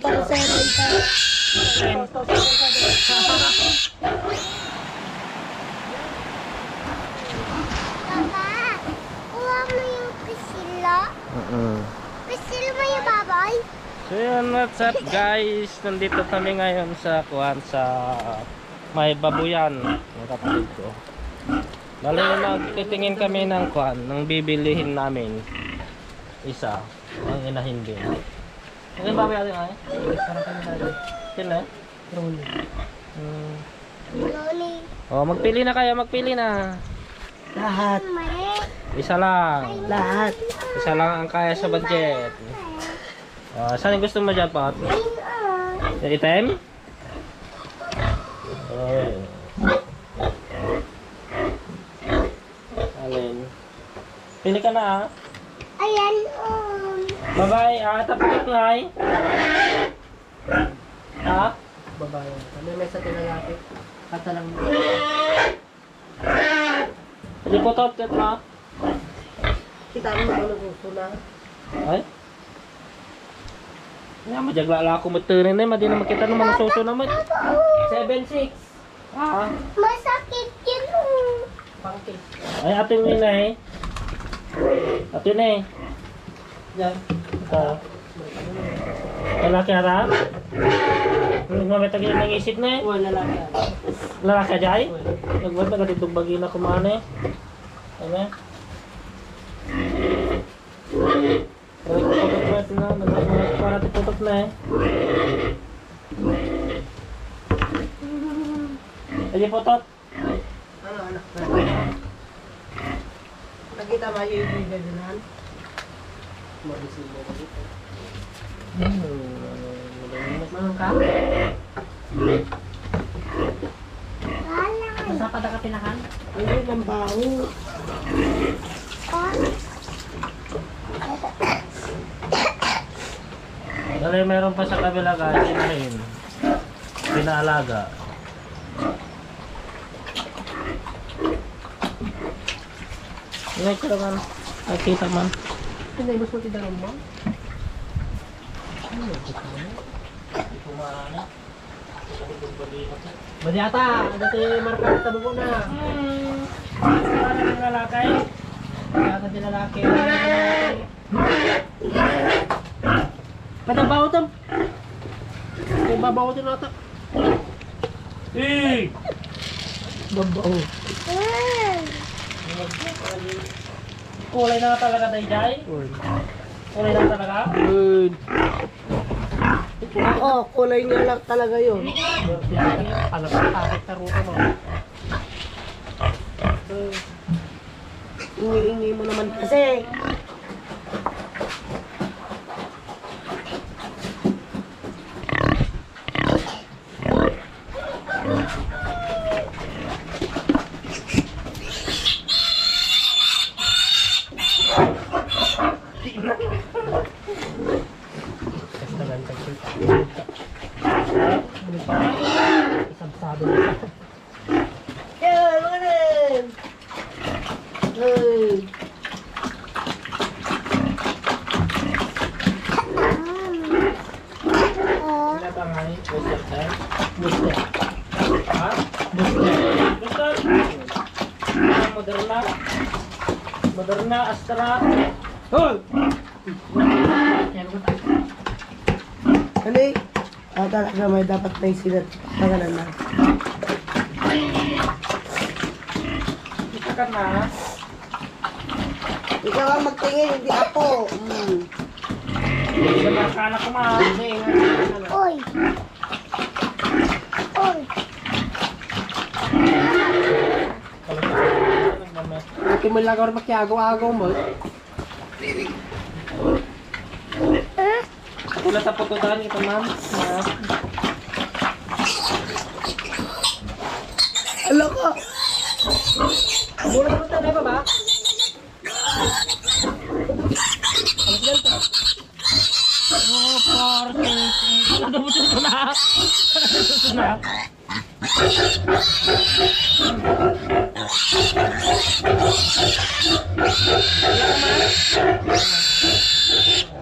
Para 7 ka. Papa, kuha mo yung pisila. Pisila mo yung baboy. So yun, what's up guys? Nandito kami ngayon sa sa may babuyan, mga kapatid ko. Bali, magtitingin kami ng ng bibilihin namin. Isa, ang inahin din. Ano ba natin ay? Parang kami tayo. Sila? Rolly. Loli. Oh, magpili na kayo, magpili na. Lahat. Mali. Isa lang. Lahat. Isa lang ang kaya sa budget. Saan yung gusto mo dyan, Pat? Yung item? Oh. Alin? Pili ka na ah. Ayan, Bye-bye. Tapos nga ay. Ha? Babae. Kami may sa tinalaki. Kata lang. Hindi po top tet ha? Kita mo ano gusto na. Ay? Nga, majaglala ako maturin na. Madi na makita ng mga suso naman. 7-6. Ha? masakit yun. Pangkit. Ay, ating inay. Ating inay. Yan. Lalaki harap? Nagmametag yun ng isip na eh. Wala lalaki. Lalaki ajay? Nagwad na katitong bagi na kumana eh. Ano? Pero putot na. Nagwad putot na eh. Hindi putot. Ano anak na? Nakita ba yung gagawin? Mabisin mo ba dito? Manong ka? Wala. Masa pa ka pinakan? Ano yung baho? Dali, meron pa sa kabila guys. Inahin. Pinaalaga. Inay ko naman. Ay, kita man. Hindi mo suti dalam mo? Badi ata, dati marka tabo ko na. Ano yung lalaki? Kaya din lalaki. Padabaw tam. Babaw din ata. Eh! Babaw. Kulay na talaga tayo, Jai? Kulay na talaga? Good. Oo, kulay niya lang talaga yun. Palapit sa ruta mo. Ingi-ingi mo naman kasi. Isabsado na. Yeah, mga rin! Hey! Sila ba nga yung booster tayo? Booster. Ha? Booster. Booster? Moderna? Moderna, Astra? Hoy! Ano eh? Talaga may dapat may silat. Pangalan na. Kita ka na. Ikaw ang magtingin, hindi ako. Hindi na makakana ko ma. Hindi, nga. Oy. Oy. Hindi mo lang ako makiagaw-agaw mo. Wala sa pututan ito ma'am. Ala ko! Mura mo tayo ba ba? Alas ganito. Oh, parte. Ano mo ito na? Ito na.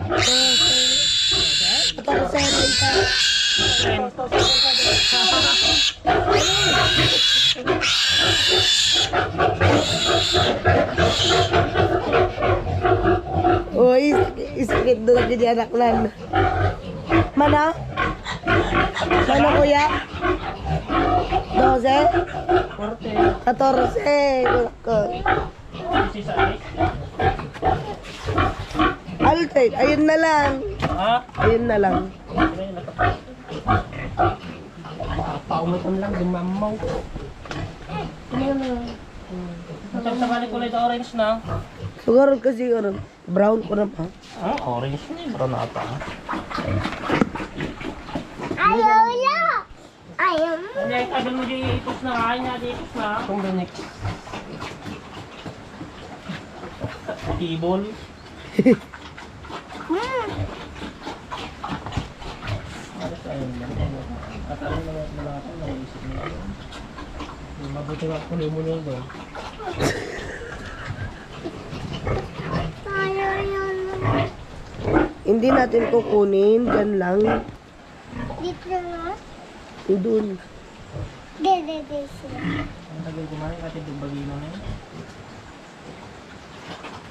Ayan naman. Uy, isakit doon lagi di anak nan. Mana? Mana kuya? 12? 14. Wala ka. Alright, ayun na lang. Ha? Ayun na lang. Paumitan lang, dumamaw. Sa balik kulay na orange na. Siguro kasi ano, brown ko na pa. Ah, orange na yun. Brown na ata. Ayaw na. Ayaw mo. Hindi, tagal mo yung itos na. Ay na, itos na. Kung donik. Kibol. At alam mo na ako, naisip mo. Mabuti nga kunin mo nyo doon. Ayaw yun. Hindi natin kukunin, dyan lang. Dito na. Doon. Dede sila. Ang tagal kumain kasi yung bagino na yun.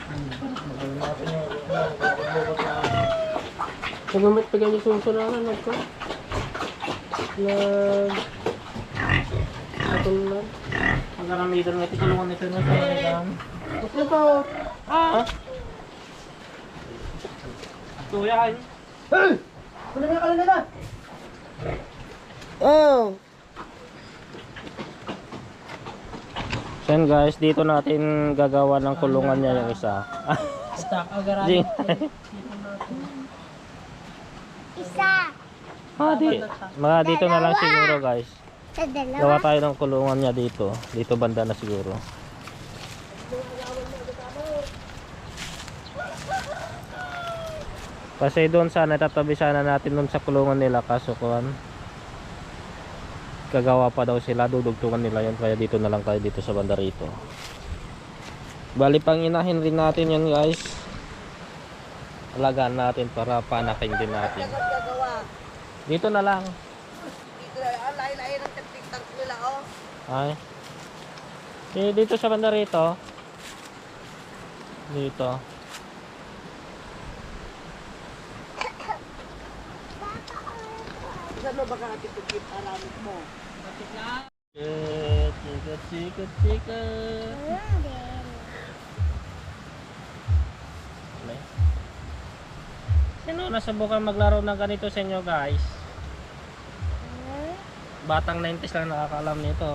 Magawin natin yung bukot na. Nagamit pa ganyan susunod ko. Natulad. Ang karamihan nga tikulungan nito na sa mga. Gusto ko. Ah! Tuyan! Hey! Kunin nga ka lang na. Oh. So yun guys, dito natin gagawa ng kulungan niya yung isa. Stock agarahan. Jing. Isa. Mga dito na lang siguro guys. Sa dalawa. Gawa tayo ng kulungan niya dito. Dito banda na siguro. Kasi doon sana tatabi sana natin doon sa kulungan nila kaso kuan. Kagawa pa daw sila, dudugtungan nila yan kaya dito na lang tayo dito sa banda rito. Bali pang inahin rin natin yan guys. Alagaan natin para panaking din natin. Dito na lang. Dito na, lain-lain ang tiktik nila, oh. Ay. Dito sa banda rito. Dito. Saan mo baka natitugit aramit mo? Sikat. Sino nasubukan maglaro ng ganito sa inyo guys? Batang 90s lang nakakaalam nito.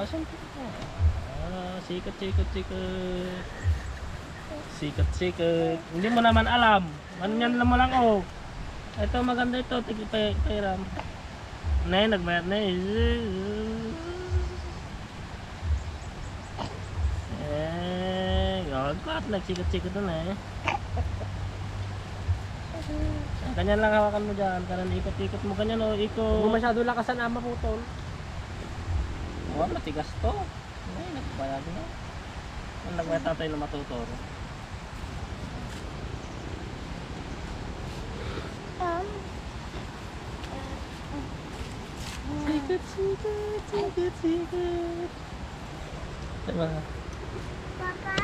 Siyempre. Sikat. Hindi mo naman alam. Ano yan lang mo lang oh. Ito maganda ito. Tigiram. Nagbayad na gagawat. Nagsikat na Ganyan lang hawakan mo dyan. Kanan ikot-ikot mo. Ganyan o. Ikot. Hindi masyado lakasan ama po, tol. Matigas to. Ay, nagbayad na. Nagbayad tatay na matuturo. Sikat. Diba? Papa.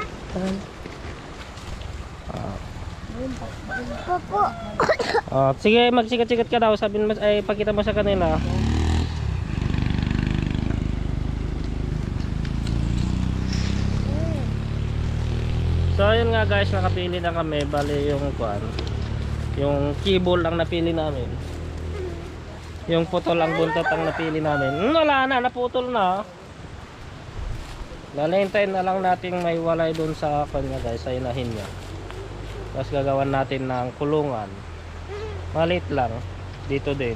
Popo. Sige, magsikat-sikat ka daw. Sabihin mo, ay pakita mo sa kanila. So ayun nga guys, nakapili na kami. Bali yung kuan, yung keyboard ang napili namin. Yung putol ang buntot ang napili namin. Wala na, naputol na. Lalentayin na lang natin may walay dun sa kanya guys, sa inahin niya. Tapos gagawan natin ng kulungan. Maliit lang. Dito din.